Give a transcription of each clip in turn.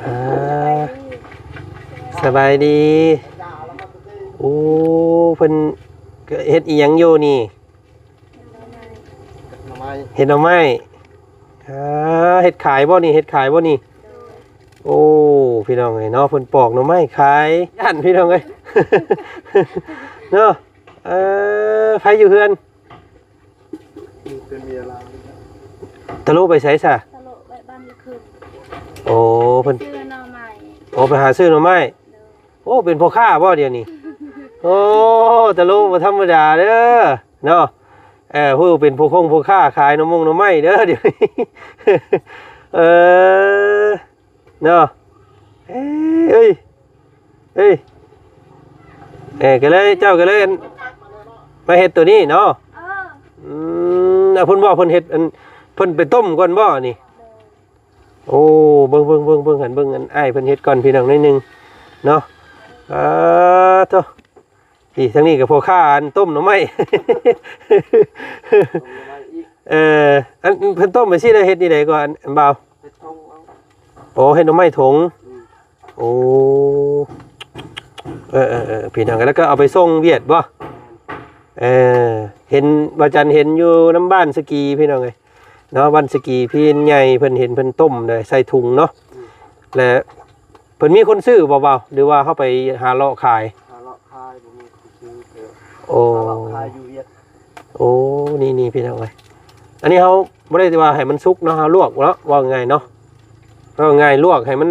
ອ່າ ສະບາຍດີ. ໂອ້ ເພິ່ນເຮັດອີ່ຫຍັງຢູ່ນີ້? ໜໍ່ໄມ້ ເຮັດໜໍ່ໄມ້. ອ່າ ເຮັດຂາຍບໍ່ນີ້? ເຮັດຂາຍບໍ່ນີ້? ໂອ້ ພີ່ນ້ອງເອີຍເນາະ ເພິ່ນປອກໜໍ່ໄມ້ຂາຍ ຢ້ານ ພີ່ນ້ອງເອີຍ ເນາະ. ເອີ ໃຜຢູ່ເຮືອນ? ຢູ່ແຕ່ເມຍລາວ. ຕະໂລໄປໃສຊະ? ຕະໂລໄປບ້ານລະເຄີຍ. ໂອ້ ເພິ່ນ ຊື້ໜໍ່ໄມ້. ໂອ້ ໄປຫາຊື້ໜໍ່ໄມ້. ໂດຍ. ໂອ້ ເປັນພໍ່ຄ້າບໍ່ດຽວນີ້? ໂອ້ ຕະໂລບໍ່ທຳມະດາເດີເນາະ. ເອີ ຜູ້ເປັນພໍ່ຄົງພໍ່ຄ້າຂາຍໜໍ່ມົງໜໍ່ໄມ້ເດີດຽວນີ້ ເອີ ເນາະ. ເອີຍ ເອີຍ ເອີຍ ເອີ ກໍເລີຍ ເຈົ້າກໍເລີຍ ອັນ ມາເຮັດໂຕນີ້ເນາະ. ເອີ ອືມ ເພິ່ນບໍ່ ເພິ່ນເຮັດ ອັນ ເພິ່ນໄປຕົ້ມກ່ອນບໍ່ນີ້? ໂອ້ ເບິ່ງ ເບິ່ງ ເບິ່ງ ເບິ່ງ ຫັ້ນ ເບິ່ງ ອັນ ອ້າຍເພິ່ນເຮັດກ່ອນ ພີ່ນ້ອງ ໜ້ອຍໜຶ່ງເນາະ. ອ່າ ໂທ້ ນີ້ ທາງນີ້ກໍພໍ່ຄ້າ ອັນ ຕົ້ມໜໍ່ໄມ້ ຕົ້ມໜໍ່ໄມ້ອີກ. ເອີ ອັນ ເພິ່ນຕົ້ມໄປຊີ້ ແລ້ວເຮັດນີ້ໃດກໍ ອັນ ອັນບ່າວ? ເຮັດຖົງເອົາ. ໂອ້ ເຮັດໜໍ່ໄມ້ຖົງ. ອືມ. ໂອ້ ເອີ ເອີ ເອີ ພີ່ນ້ອງ ແລ້ວກໍເອົາໄປສົ່ງຫວຽດບໍ່? ແມ່ນ. ເອີ ເຫັນ ວ່າຈັນເຫັນຢູ່ນຳບ້ານສະກີ ພີ່ນ້ອງເອີຍເນາະ ບ້ານສະກີ ພີ່ໃຫຍ່ເພິ່ນເຫັນເພິ່ນຕົ້ມໄດ້ໃສ່ຖົງເນາະ. ອືມ. ແລະ ເພິ່ນມີຄົນຊື້ບໍ່ບ່າວ ຫຼືວ່າເຮົາໄປຫາເລາະຂາຍ? ຫາເລາະຂາຍ ບໍ່ມີຄົນຊື້ເດີ. ໂອ້ ຫາເລາະຂາຍຢູ່ຫວຽດ. ໂອ້ ນີ້ໆ ພີ່ນ້ອງເອີຍ ອັນນີ້ເຮົາບໍ່ໄດ້ວ່າໃຫ້ມັນສຸກເນາະ ເຮົາລວກເນາະ ເວົ້າງ່າຍເນາະ ເວົ້າງ່າຍລວກໃຫ້ມັນ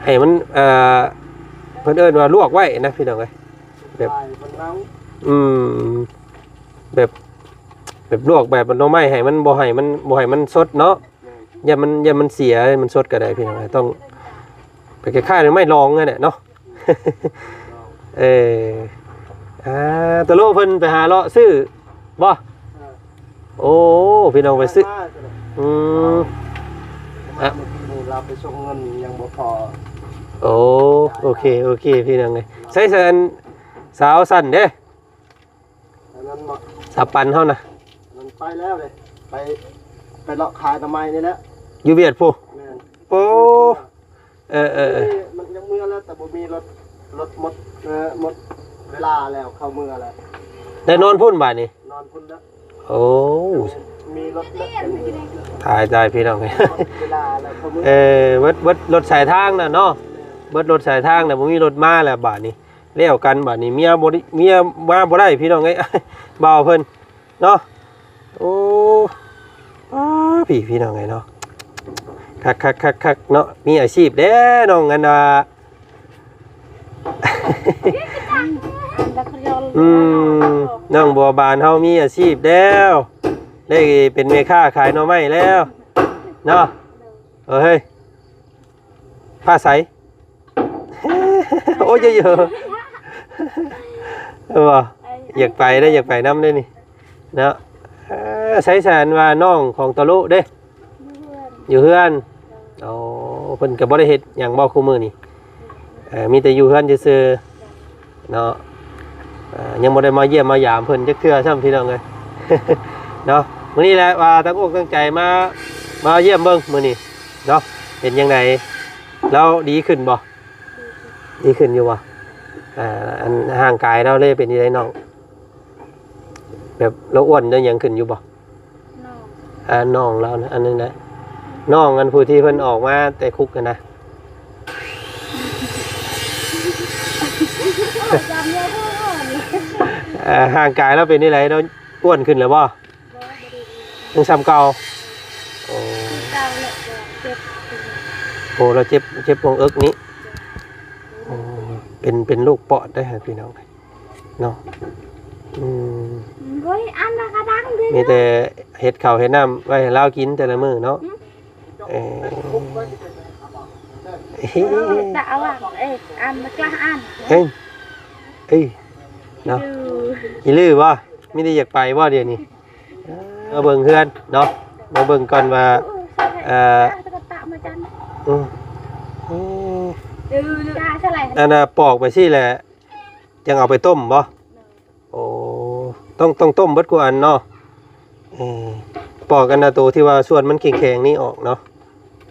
ໃຫ້ມັນ ເອີ ເພິ່ນເອີ້ນວ່າລວກໄວ້ນະ ພີ່ນ້ອງເອີຍ ແບບ ອືມ ແບບ ແບບລວກແບບໜໍ່ໄມ້ ໃຫ້ມັນ ບໍ່ໃຫ້ມັນ ບໍ່ໃຫ້ມັນສົດເນາະ. ແມ່ນ. ຢ່າມັນ ຢ່າມັນເສຍ ມັນສົດກໍໄດ້ ພີ່ນ້ອງ ຕ້ອງໄປຄ້າຍໆ ໄມ້ລອງນັ້ນແຫຼະເນາະ. ເອີ ອ່າ ຕະໂລເພິ່ນໄປຫາເລາະຊື້ບໍ່? ເອີ ໂອ້ ພີ່ນ້ອງໄປຊື້ ມາ ອືມ ມາ ອ່ະ ເມື່ອກີ້ນີ້ລາວໄປສົ່ງເງິນຍັງບໍ່ພໍ. ໂອ້ ໂອເຄ ໂອເຄ ພີ່ນ້ອງເອີຍ ໃຊ້ສານ ສາວສັ້ນເດ້. ອັນນັ້ນບໍ່ ສາປັນເຮົານະ ມັນໄປແລ້ວເດ້ ໄປ ໄປເລາະຂາຍໜໍ່ໄມ້ນີ້ແຫຼະ ຢູ່ຫວຽດພຸ້ນ. ແມ່ນ. ໂອ້ ເອີ ເອີ ເອີ ມັນຍັງເມືອແລ້ວ ແຕ່ບໍ່ມີລົດ ລົດໝົດ ເອີ ໝົດເວລາແລ້ວ ເຂົາເມືອແລ້ວ ໄດ້ນອນພຸ້ນບາດນີ້ ນອນພຸ້ນແລ້ວ. ໂອ້ ມີລົດແລ້ວ ຕາຍ ຕາຍ ພີ່ນ້ອງ ເວລາແລ້ວ ເຂົາເມືອ. ເອີ ເບິດ ເບິດລົດສາຍທາງນະເນາະ ເບິດລົດສາຍທາງນະ ບໍ່ມີລົດມາແລ້ວບາດນີ້. ແລ້ວກັນບາດນີ້ ເມຍບໍ່ໄດ້ ເມຍມາບໍ່ໄດ້ ພີ່ນ້ອງເອີຍ ບ່າວເພິ່ນເນາະ. ໂອ້ ປ້າ ພີ່ ພີ່ນ້ອງເອີຍເນາະ ຄັກໆໆໆ ເນາະ ມີອາຊີບແດ່ນ້ອງ ອັນວ່າ ອືມ ນ້ອງບົວບານເຮົາມີອາຊີບແລ້ວ ໄດ້ເປັນແມ່ຄ້າຂາຍໜໍ່ໄມ້ແລ້ວເນາະ. ເອີ ເຮີ້ຍ ພາໃສ? ໂອ້ຍ ເຢີ ເອີ ບໍ່ ຢາກໄປເດ້ ຢາກໄປນຳເດ້ນີ້ເນາະ. ເອີ ໃສສານວ່ານ້ອງຂອງຕະໂລເດ້? ຢູ່ເຮືອນ ຢູ່ເຮືອນ. ໂອ້ ເພິ່ນກໍບໍ່ໄດ້ເຮັດຫຍັງບໍ່ຄູ່ມື້ນີ້? ເອີ ມີແຕ່ຢູ່ເຮືອນຊື່ໆ ເນາະ. ເອີ ຍັງບໍ່ໄດ້ມາຢ້ຽມມາຢາມເພິ່ນຈັກເທື່ອຊ້ຳ ພີ່ນ້ອງເອີຍ ເນາະ. ມື້ນີ້ແຫຼະວ່າຕັ້ງອົກຕັ້ງໃຈມາ ມາຢ້ຽມເບິ່ງມື້ນີ້ເນາະ. ເປັນຈັ່ງໃດ? ລາວດີຂຶ້ນບໍ່? ດີຂຶ້ນຢູ່ບໍ່? ອ່າ ອັນຮ່າງກາຍລາວເລີຍເປັນຈັ່ງໃດນ້ອງ? ແບບລາວອ້ວນລາວຫຍັງຂຶ້ນຢູ່ບໍ່? ນ້ອງ ອ່າ ນ້ອງລາວນະ ອັນນັ້ນນະ ນ້ອງອັນຜູ້ທີ່ເພິ່ນອອກມາແຕ່ຄຸກຫັ້ນນະ. ອ່າ ຮ່າງກາຍລາວເປັນຈັ່ງໃດ? ລາວອ້ວນຂຶ້ນແລ້ວບໍ່? ບໍ່ ບໍ່ໄດ້ອ້ວນ ຍັງສ່ຳເກົ່າ. ໂອ້ ຄືເກົ່າແຫຼະ ແຕ່ເຈັບ. ໂອ້ ລາວເຈັບ ເຈັບວງເອິກນີ້. ໂອ້ ເປັນ ເປັນໂລກປອດເດ້ພີ່ນ້ອງເນາະ. ອືມ ໂອ້ຍ ອັນລະກະດັງເດ້ ມີແຕ່ເຮັດເຂົ້າເຮັດນ້ຳໄວ້ໃຫ້ລາວກິນແຕ່ລະມື້ເນາະ. ອືມ ເອີ ຕະອາວັງ ເອີ ອັນກະອັນ ເອີ ເອີ ເນາະ. ອີລືບໍ່? ມີແຕ່ຢາກໄປບໍ່ດຽວນີ້? ມາເບິ່ງເຮືອນເນາະ ມາເບິ່ງກ່ອນວ່າ ເອີ ອືມ ອັນນ່າ ປອກໄປຊີ້ແຫຼະ ຈັ່ງເອົາໄປຕົ້ມບໍ່? ໂອ້ ຕ້ອງ ຕ້ອງຕົ້ມເບິດກວ່າອັນເນາະ. ເອີ ປອກອັນນ່າ ໂຕທີ່ວ່າສ່ວນມັນແຂງໆນີ້ອອກເນາະ.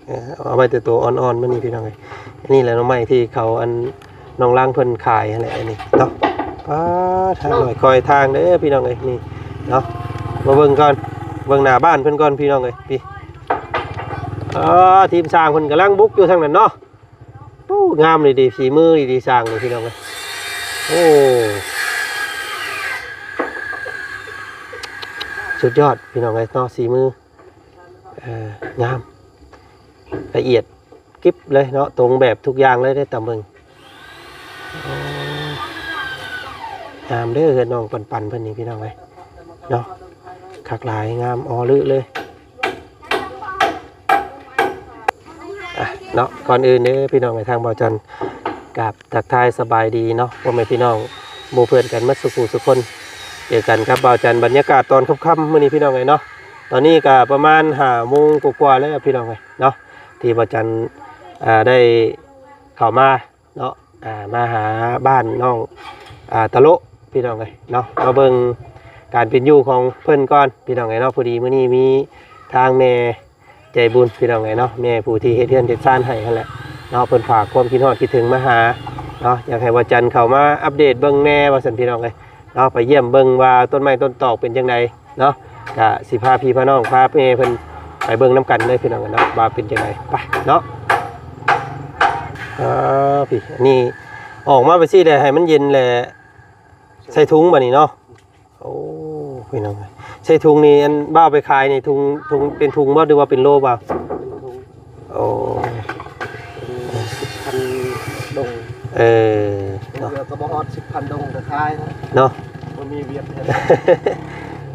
ເອີ ເອົາໄວ້ແຕ່ໂຕອ່ອນໆ ມານີ້ພີ່ນ້ອງເອີຍ. ອັນນີ້ແຫຼະໜໍ່ໄມ້ທີ່ເຂົາ ອັນ ນ້ອງລາງເພິ່ນຂາຍຫັ້ນແຫຼະ ອັນນີ້ເນາະ. ປາດ ທາງໜ້ອຍຄອຍທາງເດີພີ່ນ້ອງເອີຍ ນີ້ເນາະ. ມາເບິ່ງກ່ອນ ເບິ່ງໜ້າບ້ານເພິ່ນກ່ອນພີ່ນ້ອງເອີຍ. ພີ້ ເອີ ທີມຊ່າງເພິ່ນກຳລັງບຸກຢູ່ທາງນັ້ນເນາະ. ໂອ້ ງາມດີໆ ຝີມືດີໆ ຊ່າງນີ້ພີ່ນ້ອງເອີຍ. ໂອ້ ສຸດຍອດພີ່ນ້ອງເອີຍເນາະ ສີມື ເອີ ງາມ ລະອຽດກິບເລີຍເນາະ ຕົງແບບທຸກຢ່າງເລີຍເດ້ ຕາມເບິ່ງ. ໂອ້ ງາມເດີເຮືອນນ້ອງປັນໆ ເພິ່ນນີ້ພີ່ນ້ອງເອີຍເນາະ. ຄັກຫຼາຍ ງາມອໍລຶເລີຍ. ອ່ະ ເນາະ ກ່ອນອື່ນເດີພີ່ນ້ອງເອີຍ ທາງບ່າວຈັນກາບທັກທາຍສະບາຍດີເນາະ ພໍ່ແມ່ພີ່ນ້ອງໝູ່ເພື່ອນກັນໝົດສູ່ຜູ້ສູ່ຄົນ. ເຈີກັນກັບບ່າວຈັນ ບັນຍາກາດຕອນຄ່ຳໆ ມື້ນີ້ພີ່ນ້ອງເອີຍເນາະ. ຕອນນີ້ກະປະມານຫ້າໂມງກວ່າໆ ແລ້ວພີ່ນ້ອງເອີຍເນາະ ທີ່ບ່າວຈັນ ອ່າ ໄດ້ເຂົ້າມາ ເນາະ ອ່າ ມາຫາບ້ານນ້ອງ ອ່າ ຕະໂລະ ພີ່ນ້ອງເອີຍເນາະ ມາເບິ່ງການເປັນຢູ່ຂອງເພິ່ນກ່ອນ ພີ່ນ້ອງເອີຍເນາະ. ພໍດີມື້ນີ້ມີທາງແມ່ໃຈບຸນ ພີ່ນ້ອງເອີຍເນາະ ແມ່ຜູ້ທີ່ເຮັດເຮືອນເຮັດຊານໃຫ້ຫັ້ນແຫຼະເນາະ ເພິ່ນຝາກຄວາມຄິດຮອດຄິດເຖິງມາຫາເນາະ ຢາກໃຫ້ບ່າວຈັນເຂົ້າມາອັບເດດເບິ່ງແດ່ວ່າຊັ້ນ ພີ່ນ້ອງເອີຍເນາະ ໄປຢ້ຽມເບິ່ງວ່າຕົ້ນໄມ້ຕົ້ນຕອກເປັນຈັ່ງໃດ ເນາະ ກະຊິພາພີ່ພານ້ອງ ພາແມ່ເພິ່ນໄປເບິ່ງນຳກັນເດີພີ່ນ້ອງເນາະ ວ່າເປັນຈັ່ງໃດ ໄປເນາະ. ອ່າ ພີ່ ອັນນີ້ອອກມາໄປຊີ້ແຫຼະ ໃຫ້ມັນເຢັນແຫຼະ ໃສ່ຖົງບາດນີ້ເນາະ. ໂອ້ ພີ່ນ້ອງ ໃສ່ຖົງນີ້ ອັນບ່າວໄປຂາຍນີ້ ຖົງ ຖົງ ເປັນຖົງບໍ່ ຫຼືວ່າເປັນໂລບ່າວ? ເປັນຖົງ. ໂອ້ ເປັນສິບພັນດົງ. ເອີ ເນາະ ເຫຼືອກໍບໍ່ຮອດສິບພັນດົງກໍຂາຍເນາະ ເນາະ ບໍ່ມີວຽກເຮັດ.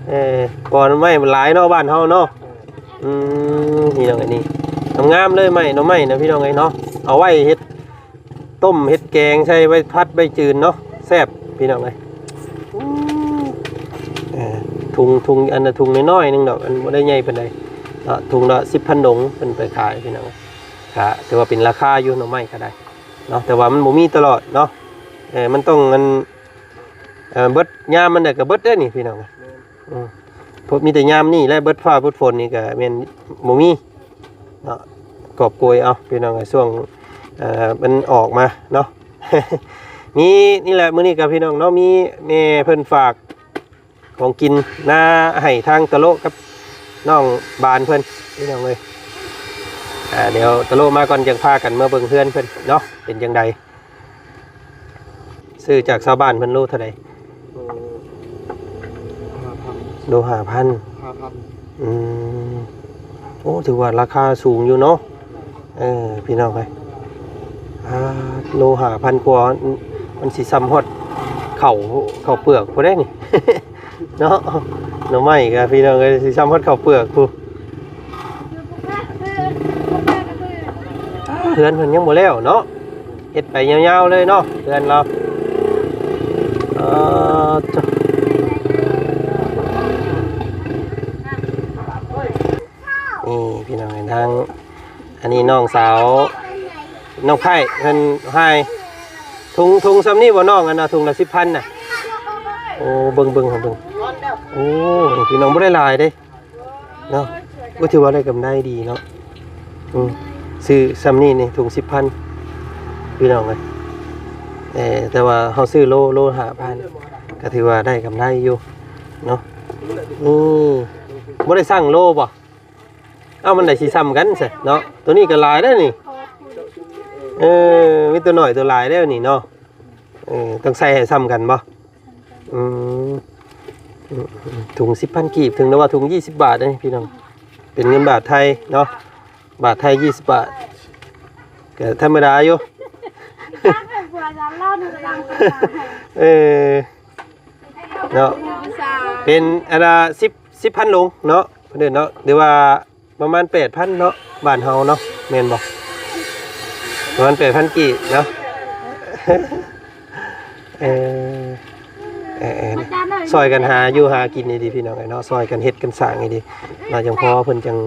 ເອີ ເພາະໜໍ່ໄມ້ມັນຫຼາຍເນາະ ບ້ານເຮົາເນາະ. ເອີ ອືມ ພີ່ນ້ອງ ອັນນີ້ງາມໆ ເລີຍ ໄມ້ ໜໍ່ໄມ້ນະ ພີ່ນ້ອງເອີຍເນາະ ເອົາໄວ້ເຮັດຕົ້ມເຮັດແກງ ໃສ່ໄວ້ຜັດໄວ້ຈືນເນາະ ແຊບ ພີ່ນ້ອງເອີຍ. ເອີ ທຸງ ທຸງ ອັນນະ ທຸງນ້ອຍໆ ໜຶ່ງດອກ ອັນບໍ່ໄດ້ໃຫຍ່ປານໃດເນາະ ທຸງລະສິບພັນດົງ ເພິ່ນໄປຂາຍ ພີ່ນ້ອງເອີຍ. ກະຖືວ່າເປັນລາຄາຢູ່ ໜໍ່ໄມ້ກໍໄດ້ເນາະ ແຕ່ວ່າມັນບໍ່ມີຕະຫຼອດເນາະ. ເອີ ມັນຕ້ອງ ອັນ ເອີ ເບິດຍາມມັນໄດ້ກໍເບິດເດ້ນີ້ ພີ່ນ້ອງເອີຍ. ແມ່ນ ອືມ ເພາະມີແຕ່ຍາມນີ້ແຫຼະ ເບິດຟ້າເບິດຝົນນີ້ກໍແມ່ນບໍ່ມີເນາະ. ກອບໂກຍເອົາ ພີ່ນ້ອງເອີຍ ຊ່ວງ ເອີ ມັນອອກມາເນາະ. ມີນີ້ແຫຼະ ມື້ນີ້ກໍ ພີ່ນ້ອງເນາະ ມີແມ່ເພິ່ນຝາກ ຂອງກິນມາໃຫ້ທາງຕະໂລະກັບນ້ອງບານເພິ່ນ ພີ່ນ້ອງເອີຍ. ອ່າ ດຽວຕະໂລະມາກ່ອນ ຈັ່ງພາກັນມາເບິ່ງເຮືອນເພິ່ນເນາະ ເປັນຈັ່ງໃດ. ຊື້ຈາກຊາວບ້ານເພິ່ນໂລເທົ່າໃດ? ໂລຫ້າພັນ. ໂລຫ້າພັນ. ຫ້າພັນ. ອືມ ໂອ້ ຖືວ່າລາຄາສູງຢູ່ເນາະ. ເອີ ພີ່ນ້ອງເອີຍ ອ່າ ໂລຫ້າພັນກວ່າ ມັນຊິຊ່ຳຮອດເຂົ້າ ເຂົ້າເປືອກພຸ້ນເດ້ນີ້ເນາະ. ໜໍ່ໄມ້ກໍ ພີ່ນ້ອງເອີຍ ຊິຊ່ຳຮອດເຂົ້າເປືອກພຸ້ນ. ເຮືອນເພິ່ນຍັງບໍ່ແລ້ວເນາະ ເຮັດໄປຍາວໆ ເລີຍເນາະ ເຮືອນລາວ. ເອີ ນີ້ພີ່ນ້ອງເອີຍ ທາງ ອັນນີ້ນ້ອງສາວ ນ້ອງໄພ້ເພິ່ນໃຫ້ ຖົງ ຖົງຊ່ຳນີ້ບໍ່ນ້ອງ? ອັນນ່າ ຖົງລະສິບພັນນະ. ໂອ້ ເບິ່ງ ເບິ່ງ ເບິ່ງ ໂອ້ ພີ່ນ້ອງ ບໍ່ໄດ້ຫຼາຍເດ້ເນາະ. ໂອ້ ຖືວ່າໄດ້ກຳໄລດີເນາະ. ອືມ ຊື້ຊ່ຳນີ້ນີ້ ຖົງສິບພັນ ພີ່ນ້ອງເອີຍ. ເອີ ແຕ່ວ່າເຮົາຊື້ໂລ ໂລຫ້າພັນ ກໍຖືວ່າໄດ້ກຳໄລຢູ່ເນາະ. ອືມ ບໍ່ໄດ້ຊັ່ງໂລບໍ່? ເອົ້າ ມັນໄດ້ຊິຊ່ຳກັນຊະເນາະ. ໂຕນີ້ກໍຫຼາຍແລ້ວນີ້. ເອີ ມີໂຕນ້ອຍໂຕຫຼາຍແລ້ວນີ້ເນາະ. ເອີ ຕ້ອງໃສ່ໃຫ້ຊ່ຳກັນບໍ່? ອືມ ຖົງສິບພັນກີບ ເຖິງແຕ່ວ່າຖົງຊາວບາດເດ້ພີ່ນ້ອງ ເປັນເງິນບາດໄທເນາະ. ບາດໄທຊາວບາດ ກໍທຳມະດາຢູ່. ເອີ ເນາະ ເປັນອັນລະສິບ ສິບພັນໂລເນາະ ເພິ່ນເອີ້ນເນາະ ຫຼືວ່າປະມານແປດພັນເນາະ ບ້ານເຮົາເນາະ ແມ່ນບໍ່? ປະມານແປດພັນກີບເນາະ. ເອີ ເອີ ເອີ ຊ່ອຍກັນຫາຢູ່ຫາກິນດີໆ ພີ່ນ້ອງເອີຍເນາະ ຊ່ອຍກັນເຮັດກັນສ້າງດີໆ ເນາະ ຈັ່ງພໍເພິ່ນຈັ່ງ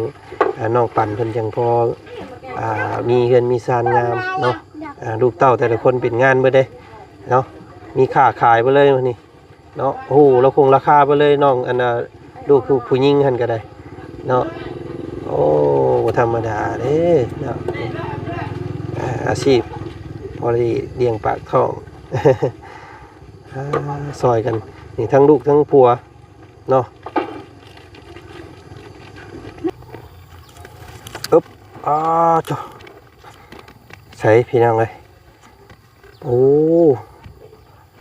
ອ່າ ນ້ອງປັນເພິ່ນຈັ່ງພໍ ອ່າ ມີເຮືອນມີຊານງາມເນາະ. ອ່າ ລູກເຕົ້າແຕ່ລະຄົນເປັນງານເບິດເດ້ເນາະ ມີຄ້າຂາຍເບິດເລີຍມື້ນີ້ເນາະ. ໂອ້ໂຫ ລາຄົງລາຄາເບິດເລີຍ ນ້ອງ ອັນນ່າ ລູກຜູ້ ຜູ້ຍິງຫັ້ນກໍໄດ້ເນາະ. ໂອ້ ບໍ່ ທຳມະດາເດ້ເນາະ ອາ ອາຊີບພໍໄດ້ລ້ຽງປາກທ້ອງ ອາ ຊ່ອຍກັນ ນີ້ທັງລູກທັງຜົວເນາະ ອຶບ ອາ ໂທ້ ໃສພີ່ນ້ອງເອີຍ ໂອ້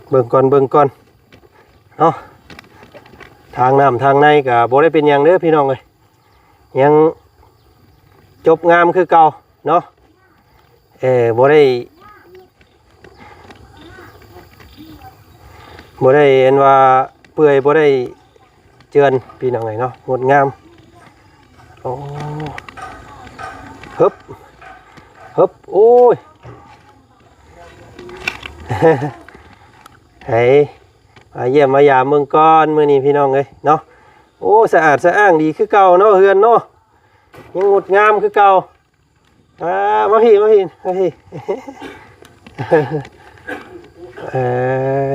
ເບິ່ງກ່ອນ ເບິ່ງກ່ອນເນາະ ທາງນ້ຳທາງໃນກໍບໍ່ໄດ້ເປັນຫຍັງເດີພີ່ນ້ອງເອີຍ ຍັງຈົບງາມຄືເກົ່າເນາະ ເອີ ບໍ່ໄດ້ ບໍ່ໄດ້ອັນວ່າເປື່ອຍ ບໍ່ໄດ້ເຈື່ອນ ພີ່ນ້ອງເອີຍເນາະ ງົດງາມ ໂອ້ ຮຶບ ຮຶບ ໂອ້ຍ ໃຫ້ມາຢ້ຽມມາຢາມເບິ່ງກ່ອນ ມື້ນີ້ພີ່ນ້ອງເອີຍເນາະ ໂອ້ ສະອາດສະອ້າງດີຄືເກົ່າເນາະ ເຮືອນເນາະ ຍັງງົດງາມຄືເກົ່າ ອ່າ ມາພີ້ ມາພີ້ ມາພີ້ ເອີ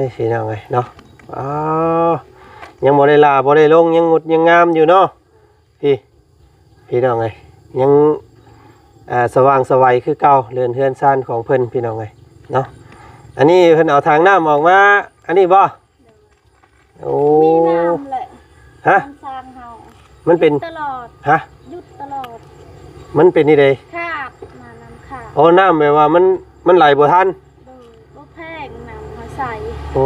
ຍ ພີ່ນ້ອງເອີຍເນາະ ອໍ ຍັງບໍ່ໄດ້ຫຼ້າບໍ່ໄດ້ລົງ ຍັງງົດຍັງງາມຢູ່ເນາະ ພີ້ ພີ່ນ້ອງເອີຍ ຍັງ ອ່າ ສະຫວ່າງສະໄຫວຄືເກົ່າ ເຮືອນ ເຮືອນຊານຂອງເພິ່ນ ພີ່ນ້ອງເອີຍເນາະ ອັນນີ້ເພິ່ນເອົາຖັງນ້ຳອອກມາ ອັນນີ້ບໍ່? ໂອ້ ມີນ້ຳແຫຼະ ຮະ? ນ້ຳສ້າງເຮົາ ມັນເປັນ ຢຸດຕະຫຼອດ ຮະ? ຢຸດຕະຫຼອດ ມັນເປັນຈັ່ງໃດ? ຂາດ ນ້ຳຂາດ ໂອ້ ນ້ຳແບບວ່າມັນ ມັນໄຫຼບໍ່ທັນ ໂດຍ ບໍ່ແພງ ນ້ຳເຮົາໃສ່ ໂອ້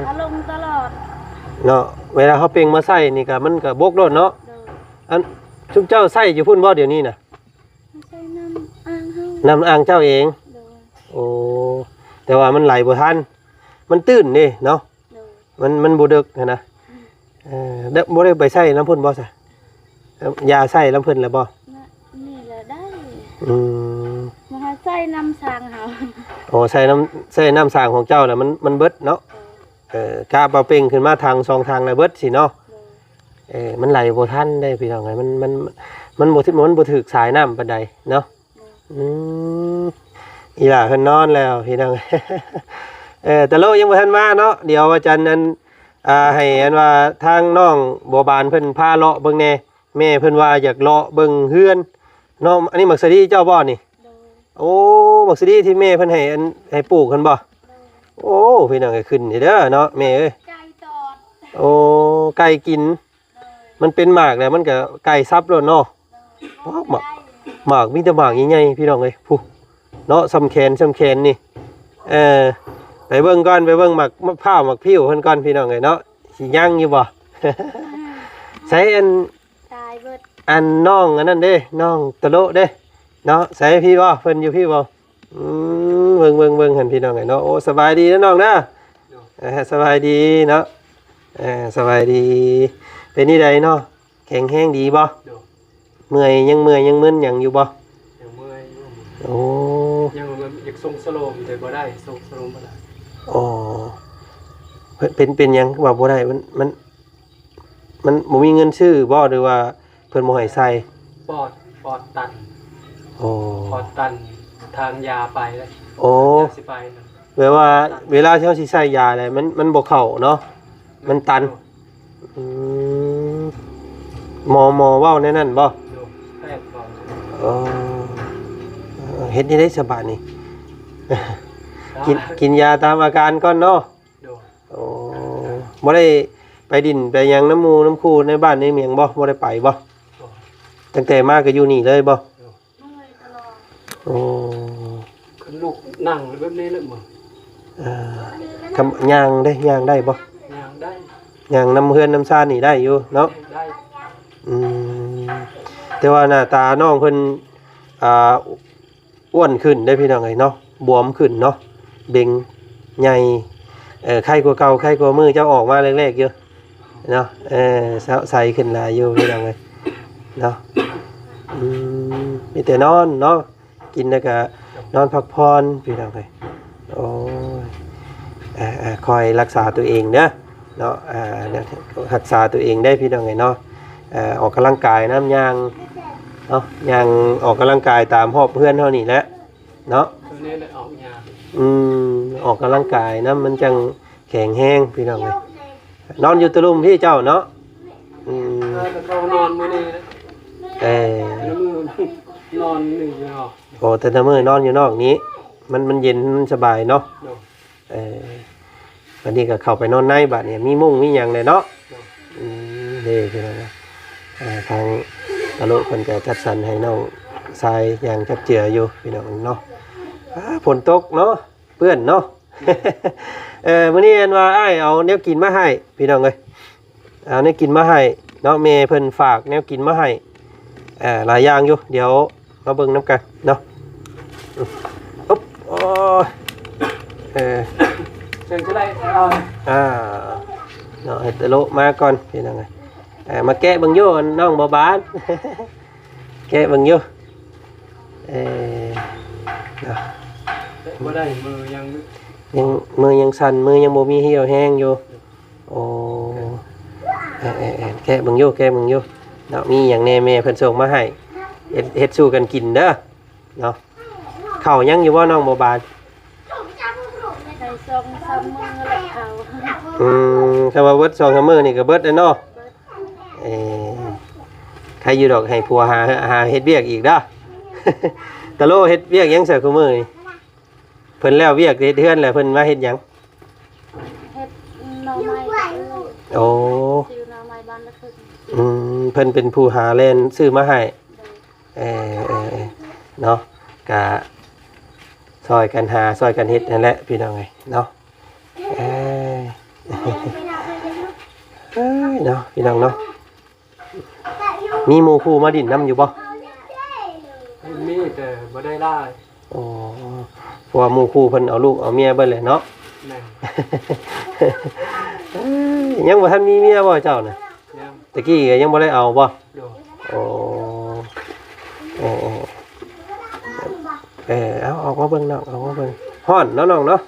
ເອົາລົງຕະຫຼອດເນາະ ເວລາເຮົາເປັ່ງມາໃສ່ນີ້ກໍ ມັນກໍບົກໂລດເນາະ ໂດຍ ອັນ ຊຸມເຈົ້າໃຊ້ຢູ່ພຸ້ນບໍ່ດຽວນີ້ນະ? ໃຊ້ນ້ຳອ່າງເຮົາ ນ້ຳອ່າງເຈົ້າເອງ ໂດຍ ໂອ້ ແຕ່ວ່າມັນໄຫຼບໍ່ທັນ ມັນຕື້ນເດ້ເນາະ ໂດຍ ມັນ ມັນບໍ່ເດິກຫັ້ນນະ ອືມ ເອີ ແລ້ວບໍ່ໄດ້ໄປໃຊ້ນຳເພິ່ນບໍ່ຊະ? ເອີ ຢາໃຊ້ນຳເພິ່ນແລ້ວບໍ່? ນະ ນີ້ລະໄດ້ ອືມ ມາໃຊ້ນ້ຳສ້າງເຮົາ ໂອ້ ໃຊ້ນ້ຳ ໃຊ້ນ້ຳສ້າງຂອງເຈົ້າລະມັນ ມັນເບິດເນາະ ໂດຍ ເອີ ກະເປົ່າເປັ່ງຂຶ້ນມາຖັງສອງຖັງລະເບິດຊີ້ເນາະ ໂດຍ ເອີ ມັນໄຫຼບໍ່ທັນເດ້ພີ່ນ້ອງເອີຍ ມັນ ມັນ ມັນບໍ່ ມັນບໍ່ຖືກສາຍນ້ຳປານໃດເນາະ ໂດຍ ອືມ ອີຫຼ້າເພິ່ນນອນແລ້ວພີ່ນ້ອງ ເອີ ຕະໂລຍັງບໍ່ທັນມາເນາະ ດຽວອາຈານອັນ ອ່າ ໃຫ້ອັນວ່າທາງນ້ອງບົວບານເພິ່ນພາເລາະເບິ່ງແດ່ ແມ່ເພິ່ນວ່າຢາກເລາະເບິ່ງເຮືອນເນາະ ອັນນີ້ໝາກສາລີເຈົ້າບໍ່ນີ້? ໂດຍ ໂອ້ ໝາກສາລີທີ່ແມ່ເພິ່ນໃຫ້ອັນ ໃຫ້ປູກຫັ້ນບໍ່? ໂດຍ ໂອ້ ພີ່ນ້ອງເອີຍ ຂຶ້ນເດີເນາະແມ່ເອີຍ ໄກ່ຕອດ ໂອ້ ໄກ່ກິນ ໂດຍ ມັນເປັນໝາກແລ້ວມັນກໍໄກ່ສັບໂລດເນາະ ໂດຍ ໂອ້ ໝາກ ໄດ້ ໝາກມີແຕ່ໝາກໃຫຍ່ໆ ພີ່ນ້ອງເອີຍ ພຸ້ນເນາະ ສ່ຳແຂນ ສ່ຳແຂນນີ້ ເອີ ໄປເບິ່ງກ່ອນ ໄປເບິ່ງໝາກ ໝາກພ້າວ ໝາກພິ້ວເພິ່ນກ່ອນ ພີ່ນ້ອງເອີຍເນາະ ຊິຍັງຢູ່ບໍ່? ໃສອັນ ຕາຍເບິດ ອັນນ້ອງອັນນັ້ນເດ້ ນ້ອງຕະໂລເດ້ເນາະ ໃສພີ້ບໍ່? ເພິ່ນຢູ່ພີ້ບໍ່? ອືມ ເບິ່ງ ເບິ່ງ ເບິ່ງຫັ້ນພີ່ນ້ອງເອີຍເນາະ ໂອ້ ສະບາຍດີເດີນ້ອງເດີ ໂດຍ ເອີ ສະບາຍດີເນາະ ເອີ ສະບາຍດີ ເປັນຈັ່ງໃດເນາະ ແຂງແຮງດີບໍ່? ໂດຍ ເມື່ອຍ ຍັງເມື່ອຍ ຍັງມຶນຫຍັງຢູ່ບໍ່? ຍັງເມື່ອຍຢູ່ ໂອ້ ຍັງແບບຢາກສົ່ງສະໂລມ ແຕ່ບໍ່ໄດ້ ສົ່ງສະໂລມບໍ່ໄດ້ ອໍ ເປັນ ເປັນ ເປັນຫຍັງວ່າບໍ່ໄດ້? ມັນ ມັນ ມັນບໍ່ມີເງິນຊື້ບໍ່ ຫຼືວ່າເພິ່ນບໍ່ໃຫ້ໃສ່? ປອດ ປອດຕັນ ອໍ ປອດຕັນ ທາງຢາໄປແລ້ວ ໂອ້ ຢາຊິໄປນະ ແບບວ່າເວລາທີ່ເຮົາຊິໃສ່ຢາແລ້ວ ມັນ ມັນບໍ່ເຂົ້າເນາະ ມັນຕັນ ອືມ ໝໍ ໝໍເວົ້າແນວນັ້ນບໍ່? ໂດຍ ແພດບອກ ອໍ ເຮັດຈັ່ງໃດສະບາດນີ້? ກິນ ກິນຢາຕາມອາການກ່ອນເນາະ ໂດຍ ໂອ້ ບໍ່ໄດ້ໄປດິນໄປຫຍັງນຳໝູ່ນຳຄູ່ໃນບ້ານໃນເມືອງບໍ່? ບໍ່ໄດ້ໄປບໍ່? ບໍ່ ຕັ້ງແຕ່ມາກໍຢູ່ນີ້ເລີຍບໍ່? ໂດຍ ໂອ້ ຄັນລູກນັ່ງແບບນີ້ແຫຼະ ເອີ ກຳ ຍ່າງເດ້ ຍ່າງໄດ້ບໍ່? ຍ່າງໄດ້ ຍ່າງນຳເຮືອນນຳຊານນີ້ໄດ້ຢູ່ເນາະ ໄດ້ ອືມ ແຕ່ວ່າໜ້າຕານ້ອງເພິ່ນ ອ່າ ອ້ວນຂຶ້ນເດ້ພີ່ນ້ອງເອີຍເນາະ ບວມຂຶ້ນເນາະ ເບັງໃຫຍ່ ເອີ ໄຄກວ່າເກົ່າ ໄຄກວ່າມື້ເຈົ້າອອກມາແລກໆຢູ່ເນາະ ເອີ ໃສຂຶ້ນຫຼາຍຢູ່ພີ່ນ້ອງເອີຍເນາະ ອືມ ມີແຕ່ນອນເນາະ ກິນແລ້ວກະນອນພັກຜ່ອນພີ່ນ້ອງເອີຍ ໂອ້ຍ ອ່າ ອ່າ ຄອຍລັກສາຕົວເອງເດີ ເນາະ ອ່າ ຮັກສາຕົວເອງໄດ້ພີ່ນ້ອງເອີຍເນາະ ເອີ ອອກກຳລັງກາຍນຳ ຍ່າງເນາະ ຍ່າງອອກກຳລັງກາຍຕາມຮອບເຮືອນເຮົານີ້ແຫຼະເນາະ ຕົວນີ້ແຫຼະອອກຍາ ອືມ ອອກກຳລັງກາຍນຳ ມັນຈັ່ງແຂງແຮງພີ່ນ້ອງເອີຍ ນອນຢູ່ຕະລຸ່ມພີ້ເຈົ້າເນາະ ອືມ ເອີ ເຂົານອນມື້ນີ້ແຫຼະ ເອີ ມື້ ນອນໜຶ່ງຢູ່ນອກ. ໂອ້ ແຕ່ລະມື້ນອນຢູ່ນອກນີ້ ມັນ ມັນເຢັນ ມັນສະບາຍເນາະ. ໂດຍ. ເອີ ບັດນີ້ກໍເຂົ້າໄປນອນໃນ ບັດນີ້ມີມຸ້ງມີຫຍັງແລ້ວເນາະ. ໂດຍ. ອືມ ເດ້ ພີ່ນ້ອງເນາະ. ເອີ ທາງຕະໂລະເພິ່ນກໍຈັດສັນໃຫ້ນ້ອງຊາຍຢ່າງຈັບເຈືອຢູ່ ພີ່ນ້ອງເນາະ. ອາ ຝົນຕົກເນາະ ເປື້ອນເນາະ. ເອີ ມື້ນີ້ອັນວ່າອ້າຍເອົາແນວກິນມາໃຫ້ ພີ່ນ້ອງເອີຍ. ເອົາແນວກິນມາໃຫ້ເນາະ ແມ່ເພິ່ນຝາກແນວກິນມາໃຫ້ ເອີ ຫຼາຍຢ່າງຢູ່. ດຽວມາເບິ່ງນຳກັນເນາະ. ອຶບ ໂອ້ຍ ເອີ ເຊີນກໍໄດ້. ອ່າ ເນາະ ໃຫ້ຕະໂລະມາກ່ອນ ພີ່ນ້ອງເອີຍ. ເອີ ມາແກະເບິ່ງຢູ່ ນ້ອງບົວບານ ແກະເບິ່ງຢູ່. ເອີ ເນາະ ແກະບໍ່ໄດ້ ມືຍັງ ຍັງ ມືຍັງສັ່ນ ມືຍັງບໍ່ມີຮຽວແຮງຢູ່. ໂອ້ ເອີ ເອີ ເອີ ແກະເບິ່ງຢູ່ ແກະເບິ່ງຢູ່ເນາະ. ມີຫຍັງແດ່ແມ່ເພິ່ນສົ່ງມາໃຫ້ ເຮັດ ເຮັດສູ່ກັນກິນເດີເນາະ. ເຂົ້າຍັງຢູ່ບໍ່ ນ້ອງບົວບານ? ໄດ້ສອງສາມມື້ແລ້ວເຂົ້າ. ອືມ ຖ້າວ່າເບິດສອງສາມມື້ນີ້ກໍເບິດແລ້ວເນາະ. ເບິດ. ເອີ ໃຄຢູ່ດອກ ໃຫ້ຜົວຫາ ຫາເຮັດວຽກອີກເດີ. ຕະໂລເຮັດວຽກຫຍັງຊະຄູ່ມື້ນີ້? ເພິ່ນແລ້ວວຽກເຮັດເຮືອນແລ້ວ ເພິ່ນມາເຮັດຫຍັງ? ເຮັດໜໍ່ໄມ້ກັບເອື້ອຍ. ໂອ້ ຊື້ໜໍ່ໄມ້ບ້ານລະຄຶ່ງ. ອືມ ເພິ່ນເປັນຜູ້ຫາແລ່ນຊື້ມາໃຫ້. ໂດຍ. ເອີ ເອີ ເນາະ ກະຊ່ອຍກັນຫາ ຊ່ອຍກັນເຮັດຫັ້ນແຫຼະ ພີ່ນ້ອງເອີຍເນາະ. ເອີ ເອີ ເນາະ ພີ່ນ້ອງເນາະ. ມີໝູ່ຄູ່ມາຫຼິ້ນນຳຢູ່ບໍ່? ມີ ແຕ່ບໍ່ໄດ້ຫຼາຍ. ອໍ ເພາະວ່າໝູ່ຄູ່ເພິ່ນເອົາລູກເອົາເມຍເບິດແລ້ວເນາະ. ແມ່ນ. ເອີ ຍັງບໍ່ທັນມີເມຍບໍ່ເຈົ້ານະ? ຍັງ. ຕະກີ້ກໍຍັງບໍ່ໄດ້ເອົາບໍ່? ໂດຍ. ໂອ້ ເອີ ເອີ ເອີ ເອົາອອກມາເບິ່ງນ້ອງ ອອກມາເບິ່ງ. ຮ້ອນເນາະນ້ອງເນາະ.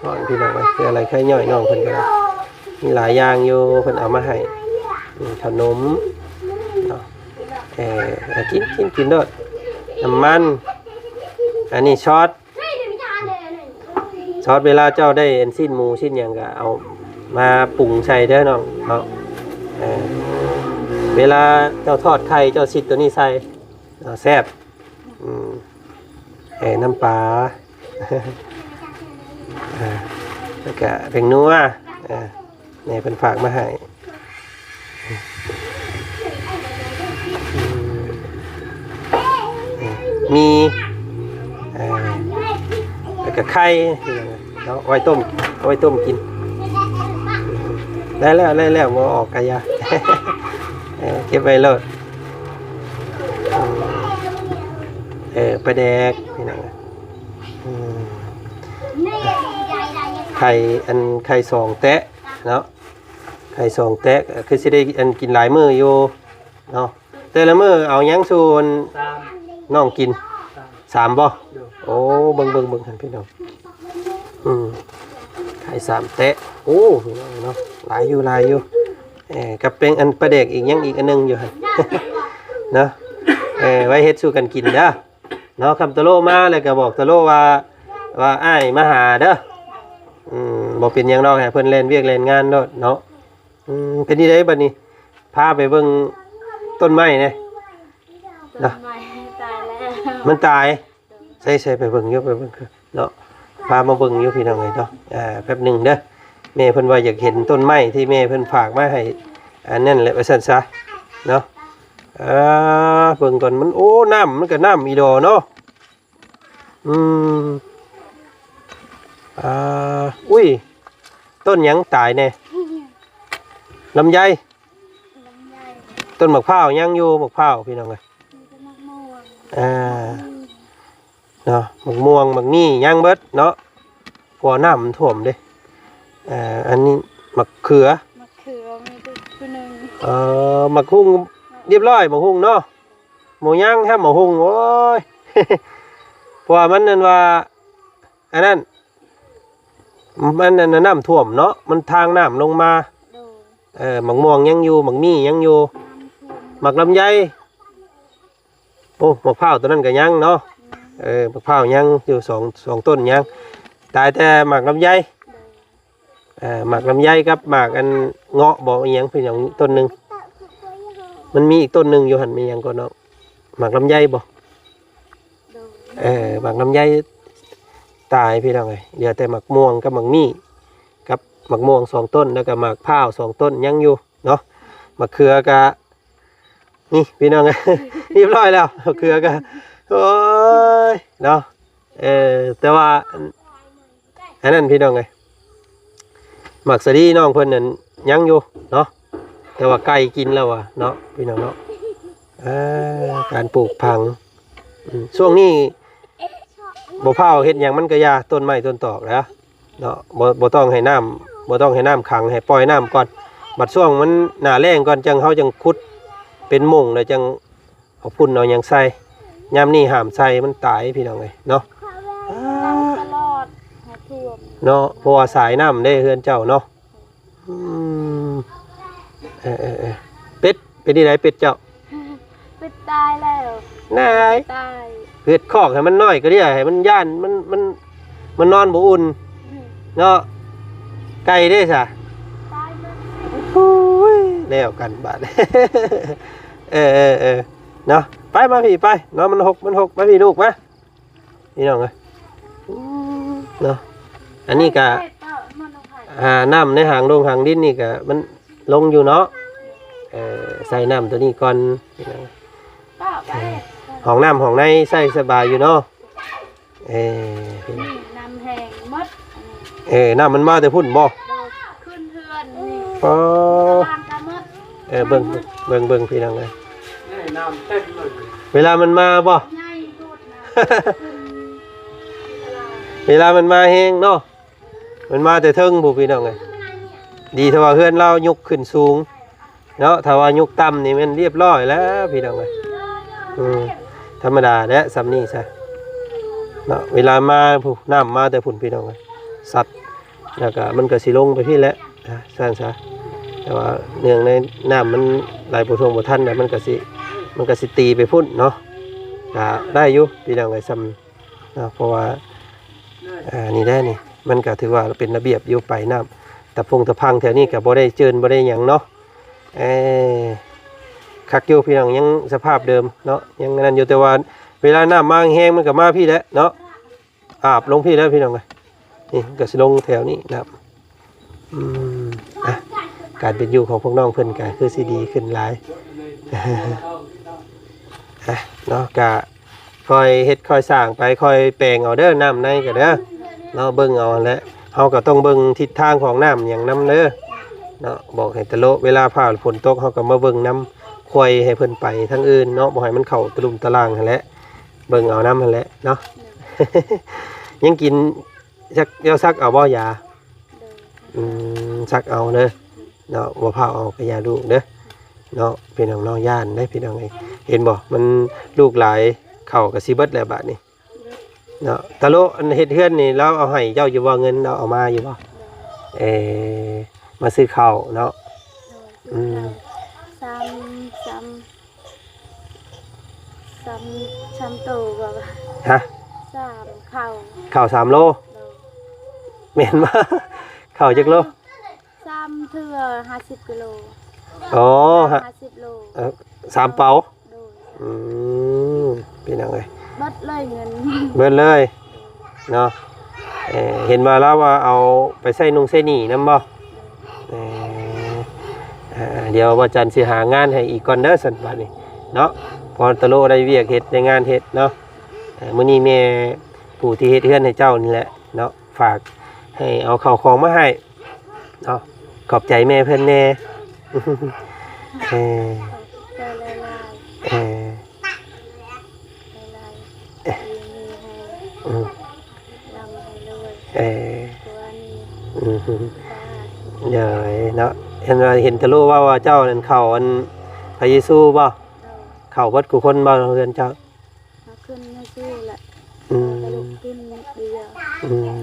ຮ້ອນ ພີ່ນ້ອງເອີຍ ເພື່ອໄລ່ໄຂ້ຍ້ອຍ ນ້ອງເພິ່ນກໍໄດ້ ມີຫຼາຍຢ່າງຢູ່ ເພິ່ນເອົາມາໃຫ້. ອືມ ຂະໜົມເນາະ. ເອີ ເອີ ກິນ ກິນ ກິນໂລດ. ນ້ຳມັນ ອັນນີ້ຊອດ ຊອດ ເວລາເຈົ້າໄດ້ອັນຊີ້ນໝູຊີ້ນຫຍັງກໍເອົາມາປຸງໃສ່ເດີນ້ອງເນາະ. ເອີ ເວລາເຈົ້າທອດໄຂ່ ເຈົ້າຊິດໂຕນີ້ໃສ່ເນາະ ແຊບ. ອືມ ເອີ ນ້ຳປາ ອ່າ ແລ້ວກະແປ້ງນົວ ອ່າ ແມ່ເພິ່ນຝາກມາໃຫ້. ອືມ ມີ ເອີ ແລ້ວກະໄຂ່ ເນາະ ໄວ້ຕົ້ມ ເອົາໄວ້ຕົ້ມກິນ. ໄດ້ແລ້ວ ໄດ້ແລ້ວ ບໍ່ອອກກະຢ່າ ເອີ ເກັບໄວ້ໂລດ. ເອີ ປາແດກ ພີ່ນ້ອງ. ອືມ ໄຂ່ ອັນ ໄຂ່ສອງແຕະເນາະ ໄຂ່ສອງແຕະ ຄືຊິໄດ້ອັນກິນຫຼາຍມື້ຢູ່ເນາະ. ແຕ່ລະມື້ເອົາຫຍັງສູ່ ສາມ ນ້ອງກິນ? ສາມ ສາມບໍ່? ໂດຍ. ໂອ້ ເບິ່ງ ເບິ່ງ ເບິ່ງຫັ້ນພີ່ນ້ອງ. ອືມ ໄຂ່ສາມແຕະ. ໂອ້ ພີ່ນ້ອງເນາະ ຫຼາຍຢູ່ ຫຼາຍຢູ່. ເອີ ກັບແປ້ງອັນປາແດກອີກຫຍັງອີກອັນໜຶ່ງຢູ່ຫັ້ນເນາະ. ເອີ ໄວ້ເຮັດສູ່ກັນກິນເດີເນາະ. ຄຳຕະໂລມາແລ້ວກໍບອກຕະໂລວ່າ ວ່າອ້າຍມາຫາເດີ. ອືມ ບໍ່ເປັນຫຍັງດອກ ໃຫ້ເພິ່ນແລ່ນວຽກແລ່ນງານໂລດເນາະ. ອືມ ເປັນຈັ່ງໃດບັດນີ້? ພາໄປເບິ່ງຕົ້ນໄມ້ແດ່. ຕົ້ນໄມ້ ເນາະ ຕາຍແລ້ວ ມັນຕາຍ. ໃສ່ ໃສ່ ໄປເບິ່ງຢູ່ ໄປເບິ່ງເນາະ ພາມາເບິ່ງຢູ່ ພີ່ນ້ອງເອີຍເນາະ. ອ່າ ແປັບໜຶ່ງເດີ ແມ່ເພິ່ນວ່າຢາກເຫັນຕົ້ນໄມ້ທີ່ແມ່ເພິ່ນຝາກມາໃຫ້ ອັນນັ້ນແຫຼະ ວ່າຊັ້ນຊະເນາະ. ອ່າ ເບິ່ງກ່ອນ ມັນ ໂອ້ ນ້ຳ ມັນກໍນ້ຳອີ່ດໍເນາະ. ອືມ ອ່າ ອຸ້ຍ ຕົ້ນຫຍັງຕາຍແດ່? ລຳໄຍ. ລຳໄຍ. ຕົ້ນໝາກພ້າວຍັງຢູ່ ໝາກພ້າວ ພີ່ນ້ອງເອີຍ. ມີແຕ່ໝາກມ່ວງ ອ່າ ເນາະ ໝາກມ່ວງ ໝາກມີ່ຍັງເບິດເນາະ ເພາະວ່ານ້ຳມັນຖ້ວມເດ້. ເອີ ອັນນີ້ໝາກເຂືອ ໝາກເຂືອມີແຕ່ຜູ້ໜຶ່ງ. ເອີ ໝາກຫຸ່ງ ຮຽບຮ້ອຍ ໝາກຫຸ່ງເນາະ. ໝູຍັງແຮມໝາກຫຸ່ງ ໂອ້ຍ ເພາະວ່າມັນນັ້ນວ່າ ອັນນັ້ນ ມັນ ອັນນັ້ນ ນ້ຳຖ້ວມເນາະ ມັນທາງນ້ຳລົງມາ. ໂດຍ. ເອີ ໝາກມ່ວງຍັງຢູ່ ໝາກມີ່ຍັງຢູ່ ນ້ຳຖ້ວມ ໝາກລຳໄຍ. ໂອ້ ໝາກພ້າວຕົວນັ້ນກໍຍັງເນາະ. ເອີ ໝາກພ້າວຍັງຢູ່ ສອງ ສອງຕົ້ນຍັງ ຕາຍແຕ່ໝາກລຳໄຍ. ໂດຍ. ເອີ ໝາກລຳໄຍກັບໝາກອັນເງາະບໍ ອີ່ຫຍັງເປັນຫຍັງຕົ້ນໜຶ່ງ ມັນມີອີກຕົ້ນໜຶ່ງຢູ່ຫັ້ນ ມີຫຍັງກໍເນາະ. ໝາກລຳໄຍບໍ່? ໂດຍ ເອີ ໝາກລຳໄຍຕາຍພີ່ນ້ອງເອີຍ ເຫຼືອແຕ່ໝາກມ່ວງກັບໝາກມີ້ ກັບໝາກມ່ວງສອງຕົ້ນ ແລ້ວກໍໝາກພ້າວສອງຕົ້ນຍັງຢູ່ເນາະ ໝາກເຂືອກະ ນີ້ພີ່ນ້ອງເອີຍ ຮຽບຮ້ອຍແລ້ວ ໝາກເຂືອກະ ໂອ້ຍ ເນາະ ເອີ ແຕ່ວ່າ ອັນນັ້ນພີ່ນ້ອງເອີຍ ໝາກສາລີນ້ອງເພິ່ນນັ້ນຍັງຢູ່ເນາະ ແຕ່ວ່າໄກ່ກິນແລ້ວວ່າເນາະ ພີ່ນ້ອງເນາະ ເອີ ການປູກຝັງ ອືມ ຊ່ວງນີ້ບໍ່ພ້າວເຮັດຫຍັງມັນກໍຢ່າ ຕົ້ນໄມ້ຕົ້ນຕອກນະ ເນາະ ບໍ່ ບໍ່ຕ້ອງໃຫ້ນ້ຳ ບໍ່ຕ້ອງໃຫ້ນ້ຳຂັງ ໃຫ້ປ່ອຍນ້ຳກ່ອນ ບັດຊ່ວງມັນໜ້າແລ້ງກ່ອນ ຈັ່ງ ເຮົາຈັ່ງຂຸດເປັນໂໝງ ແລ້ວຈັ່ງເອົາຝຸ່ນເອົາຫຍັງໃສ່ ຍາມນີ້ຫ້າມໃສ່ ມັນຕາຍພີ່ນ້ອງເອີຍເນາະ ຕະຫຼອດ ຖ້າຖ້ວມ ເນາະ ເພາະວ່າສາຍນ້ຳເດ້ເຮືອນເຈົ້າເນາະ ອືມ ເອີໆໆ ເປັດ ເປັນຈັ່ງໃດເປັດເຈົ້າ? ເປັດຕາຍແລ້ວ ນາຍ ຕາຍ ເຮັດຄອກໃຫ້ມັນນ້ອຍກໍໄດ້ ໃຫ້ມັນຢ້ານ ມັນ ມັນ ມັນນອນບໍ່ອຸ່ນ ອືມ ເນາະ ໄກ່ເດ້ຊະ? ຕາຍໝົດ ໂອ້ຍ ແລ້ວກັນບາດ ເອີໆໆ ເນາະ ໄປມາພີ້ໄປເນາະ ມັນຫົກ ມັນຫົກ ມາພີ້ລູກມາ ພີ່ນ້ອງເອີຍ ອືມ ເນາະ ອັນນີ້ກະ ຫານ້ຳໃນຫາງດົງຫາງດິນນີ້ກະມັນລົງຢູ່ເນາະ ເອີ ໃສ່ນ້ຳຕົວນີ້ກ່ອນ ເອີ ຫ້ອງນ້ຳຫ້ອງໃນໃຊ້ສະບາຍຢູ່ເນາະ ເອີ ນີ້ນ້ຳແຫ້ງໝົດ ອັນນີ້ ເອີ ນ້ຳມັນມາແຕ່ພຸ້ນບໍ່? ໂດຍ ຂຶ້ນເຮືອນນີ້ ອໍ ຕາລາງກະໝົດ ເອີ ເບິ່ງ ເບິ່ງ ເບິ່ງ ພີ່ນ້ອງເອີຍ ນີ້ນ້ຳເຕັມເລີຍ ເວລາມັນມາບໍ່? ໃຫຍ່ໂພດນະ ຂຶ້ນຕາລາງ ເວລາມັນມາແຮງເນາະ ມັນມາແຕ່ເທິງພຸ້ນ ພີ່ນ້ອງເອີຍ ດີແຕ່ວ່າເຮືອນລາວຍົກຂຶ້ນສູງເນາະ ຖ້າວ່າຍົກຕ່ຳນີ້ແມ່ນລຽບຮ້ອຍແລ້ວ ພີ່ນ້ອງເອີຍ ອືມ ທຳມະດາແຫຼະ ສ່ຳນີ້ຊະເນາະ ເວລາມາພຸ້ນ ນ້ຳມາແຕ່ພຸ້ນ ພີ່ນ້ອງເອີຍ ຊັດ ແລ້ວກະມັນກະຊິລົງໄປພີ້ແຫຼະ ຊັ້ນຊະ ແຕ່ວ່າເນື່ອງໃນນ້ຳມັນໄຫຼບໍ່ຖ້ວມບໍ່ທັນ ແລ້ວມັນກະຊິ ມັນກະຊິຕີໄປພຸ້ນເນາະ ກະໄດ້ຢູ່ ພີ່ນ້ອງເອີຍ ສ່ຳ ເນາະ ເພາະວ່າ ເອີ ນີ້ແຫຼະນີ້ ມັນກະຖືວ່າເປັນລະບຽບຢູ່ ປາຍນ້ຳ ຕະພົງຕະພັງແຖວນີ້ກະບໍ່ໄດ້ເຈີນບໍ່ໄດ້ຫຍັງເນາະ ເອີ ຄັກຢູ່ພີ່ນ້ອງ ຍັງສະພາບເດີມເນາະ ຍັງອັນນັ້ນຢູ່ ແຕ່ວ່າເວລານ້ຳມາແຮງມັນກະມາພີ້ແຫຼະເນາະ ອາບລົງພີ້ແຫຼະ ພີ່ນ້ອງເອີຍ ນີ້ມັນກະຊິລົງແຖວນີ້ນ້ຳ ອືມ ອ່ະ ການເປັນຢູ່ຂອງພວກນ້ອງເພິ່ນກະຄືຊິດີຂຶ້ນຫຼາຍ ອ່ະ ເນາະ ກະຄ່ອຍເຮັດຄ່ອຍສ້າງໄປ ຄ່ອຍແປງເອົາເດີ ນ້ຳໃນກະເດີ ເນາະ ເບິ່ງເອົາຫັ້ນແຫຼະ ເຮົາກະຕ້ອງເບິ່ງທິດທາງຂອງນ້ຳຫຍັງນຳເດີ ເນາະ ບອກໃຫ້ຕະໂລະ ເວລາຟ້າຝົນຕົກ ເຮົາກະມາເບິ່ງນຳ ຄວາຍໃຫ້ເພິ່ນໄປທາງອື່ນເນາະ ບໍ່ໃຫ້ມັນເຂົ້າຕະລຸ່ມຕະລ່າງຫັ້ນແຫຼະ ເບິ່ງເອົານຳຫັ້ນແຫຼະເນາະ ຍັງກິນ ສັກ ເຈົ້າສັກເອົາບໍ່ຢາ? ໂດຍ ອືມ ສັກເອົາເດີເນາະ ບໍ່ພາວເອົາກະຢ່າລູກເດີເນາະ ພີ່ນ້ອງເນາະ ຢ້ານເດ້ພີ່ນ້ອງເອີຍ ເຫັນບໍ່ ມັນລູກຫຼາຍ ເຂົ້າກະຊິເບິດແລ້ວບາດນີ້ເນາະ ຕາໂລະ ອັນເຮັດເຮືອນນີ້ລາວເອົາໃຫ້ເຈົ້າຢູ່ບໍ່ ເງິນລາວເອົາມາຢູ່ບໍ່? ໂດຍ ເອີ ມາຊື້ເຂົ້າເນາະ ໂດຍ ອືມ ຊື້ເຂົ້າ ສາມ ສາມ ສາມ ສາມໂຕບໍ່? ຮະ? ສາມ ເຂົ້າ ເຂົ້າສາມໂລ ໂດຍ ແມ່ນບໍ່? ເຂົ້າຈັກໂລ? ສາມເທື່ອຫ້າສິບກິໂລ ອໍ ຫ້າສິບໂລ ເອີ ສາມເປົາ ໂດຍ ອືມ ພີ່ນ້ອງເອີຍ ເບິດເລີຍເງິນ ເບິດເລີຍ ເນາະ ເອີ ເຫັນວ່າລາວວ່າເອົາໄປໃຊ້ນຸ່ງໃຊ້ໜີ້ນຳບໍ່? ເອີ ດຽວວ່າຈັນຊິຫາງານໃຫ້ອີກກ່ອນເດີ ຊັ້ນບາດນີ້ເນາະ ເພາະຕາໂລະໄດ້ວຽກເຮັດ ໄດ້ງານເຮັດເນາະ ເອີ ມື້ນີ້ແມ່ຜູ້ທີ່ເຮັດເຮືອນໃຫ້ເຈົ້ານີ້ແຫຼະເນາະ ຝາກໃຫ້ເອົາເຂົ້າຂອງມາໃຫ້ເນາະ ຂອບໃຈແມ່ເພິ່ນແດ່ ເອີ ຂອບໃຈຫຼາຍໆ ເອີ ຫຼາຍໆ ເອີ ດີມີແຮງ ອືມ ລ່ຳໃຫ້ລວຍ ເອີ ຕົວນີ້ ອືມ ສາທຸ ໂດຍເນາະ ເຫັນວ່າ ເຫັນຕາໂລເວົ້າວ່າເຈົ້ານັ້ນເຂົ້າອັນພະເຢຊູບໍ່? ໂດຍ ເຂົ້າເບິດຄູ່ຄົນບໍ່ເຮືອນເຈົ້າ? ເຮົາຂຶ້ນມາຊື້ແຫຼະ ອືມ ເຮົາກໍລຸກກິນເບຍ ອືມ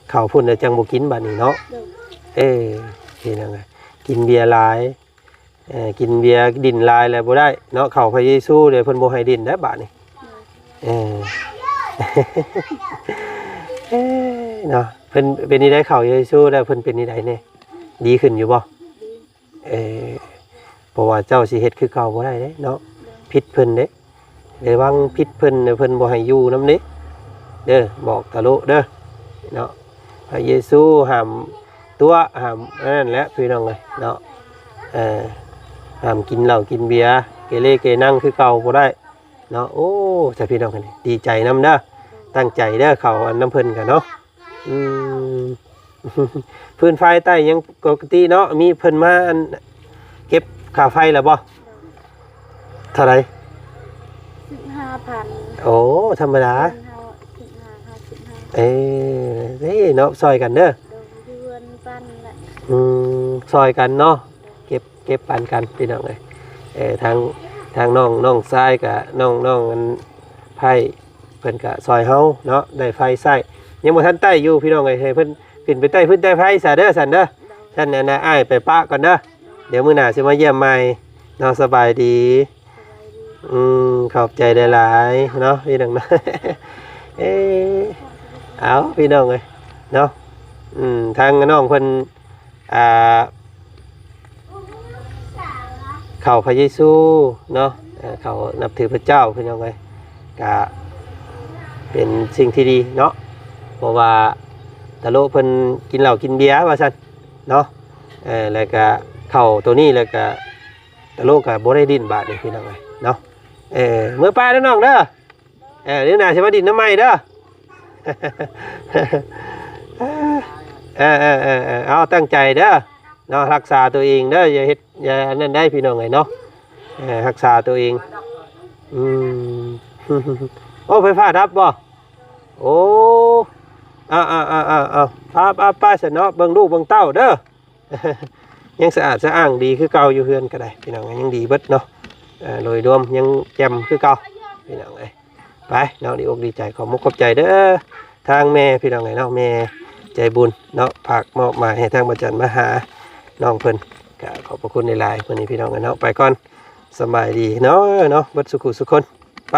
ເຂົ້າພຸ້ນແລ້ວຈັ່ງບໍ່ກິນບາດນີ້ເນາະ ໂດຍ ເອີ ເຮັດຫຍັງ ກິນເບຍຫຼາຍ ເອີ ກິນເບຍດິນຫຼາຍແລ້ວບໍ່ໄດ້ເນາະ ເຂົ້າພະເຢຊູເດ ເພິ່ນບໍ່ໃຫ້ດິນໄດ້ບາດນີ້ ໂດຍ ເອີ ເອີ ເນາະ ເພິ່ນເປັນຈັ່ງໃດ ເຂົ້າເຢຊູແລ້ວເພິ່ນເປັນຈັ່ງໃດແດ່ ດີຂຶ້ນຢູ່ບໍ່? ດີ ເອີ ເພາະວ່າເຈົ້າຊິເຮັດຄືເກົ່າບໍ່ໄດ້ເດ້ເນາະ ຜິດເພິ່ນເດ້ ໄດ້ຫວັງຜິດເພິ່ນ ເພິ່ນບໍ່ໃຫ້ຢູ່ນຳເດ້ ເດີ ບອກຕາໂລເດີເນາະ. ພະເຢຊູຫ້າມຕົວະ ຫ້າມອັນນັ້ນແຫຼະພີ່ນ້ອງເອີຍເນາະ. ເອີ ຫ້າມກິນເຫຼົ້າກິນເບຍ ເກເລເກນັງຄືເກົ່າບໍ່ໄດ້ເນາະ. ໂອ້ ສາພີ່ນ້ອງ ດີໃຈນຳເດີ ຕັ້ງໃຈເດີ ເຂົ້າອັນນຳເພິ່ນກະເນາະ. ອືມ ຟືນໄຟໃຕ້ຍັງປົກກະຕິເນາະ. ມີເພິ່ນມາອັນເກັບຄ່າໄຟແລ້ວບໍ່? ເທົ່າໃດ? ສິບຫ້າພັນ. ໂອ້ ທຳມະດາ. ເອີ ນີ້ເນາະ ຊ່ອຍກັນເດີ. ອືມ ຊ່ອຍກັນເນາະ ເກັບ ເກັບປັນກັນພີ່ນ້ອງເອີຍ. ເອີ ທາງ ທາງນ້ອງ ນ້ອງຊາຍກະ ນ້ອງ ນ້ອງອັນໄພ້ ເພິ່ນກະຊ່ອຍເຮົາເນາະ ໄດ້ໄຟໃຊ້. ຍັງບໍ່ທັນໄຕ້ຢູ່ພີ່ນ້ອງເອີຍ ໃຫ້ເພິ່ນຂຶ້ນໄປໄຕ້ຟືນໄຕ້ໄຟຊະເດີ ຊັ້ນເດີ. ຊັ້ນອັນນ່າ ອ້າຍໄປປະກ່ອນເດີ ດຽວມື້ໜ້າຊິມາຢ້ຽມໃໝ່ເນາະ. ສະບາຍດີ. ອືມ ຂອບໃຈຫຼາຍໆເນາະ ພີ່ນ້ອງເນາະ. ເອີ ເອົາ ພີ່ນ້ອງເອີຍເນາະ. ອືມ ທາງນ້ອງເພິ່ນ ອ່າ ເຂົ້າພະເຢຊູເນາະ ເອີ ເຂົ້ານັບຖືພະເຈົ້າພີ່ນ້ອງເອີຍ ກະເປັນສິ່ງທີ່ດີເນາະ. ເພາະວ່າຕາໂລເພິ່ນກິນເຫຼົ້າກິນເບຍວ່າຊັ້ນເນາະ. ເອີ ແລ້ວກະເຂົ້າໂຕນີ້ ແລ້ວກະຕາໂລກະບໍ່ໄດ້ດິ້ນບາດນີ້ພີ່ນ້ອງເອີຍເນາະ. ເອີ ເມືອປ້າເດີນ້ອງເດີ. ເອີ ມື້ໜ້າຊິມາດິນນຳໃໝ່ເດີ. ເອີ ເອີ ເອີ ເອີ ເອົາ ຕັ້ງໃຈເດີເນາະ ຮັກສາຕົວເອງເດີ ຢ່າເຮັດ ຢ່າອັນນັ້ນໄດ໋ພີ່ນ້ອງເອີຍເນາະ. ເອີ ຮັກສາຕົວເອງ. ອືມ ໂອ້ ໄຟຟ້າດັບບໍ່? ໂອ້ ເອົາ ເອົາ ເອົາ ເອົາ ໄປ ໄປ ໄປຊັ້ນເນາະ ເບິ່ງລູກເບິ່ງເຕົ້າເດີ. ຍັງສະອາດສະອ້າງດີຄືເກົ່າຢູ່ ເຮືອນກໍໄດ້ພີ່ນ້ອງ ຍັງດີເບິດເນາະ. ເອີ ໂດຍລວມຍັງແຈ່ມຄືເກົ່າພີ່ນ້ອງເອີຍ. ໄປເນາະ ດີອົກດີໃຈ ຂອບມຸກຂອບໃຈເດີ ທາງແມ່ພີ່ນ້ອງເອີຍເນາະ ແມ່ໃຈບຸນເນາະ ຝາກມອບໝາຍໃຫ້ທາງບາຈັນມາຫານ້ອງເພິ່ນ. ກະຂອບພະຄຸນຫຼາຍໆ ມື້ນີ້ພີ່ນ້ອງເອີຍເນາະ. ໄປກ່ອນ ສະບາຍດີເນາະ ເນາະ ເບິດສູ່ຄູ່ສູ່ຄົນ. ໄປ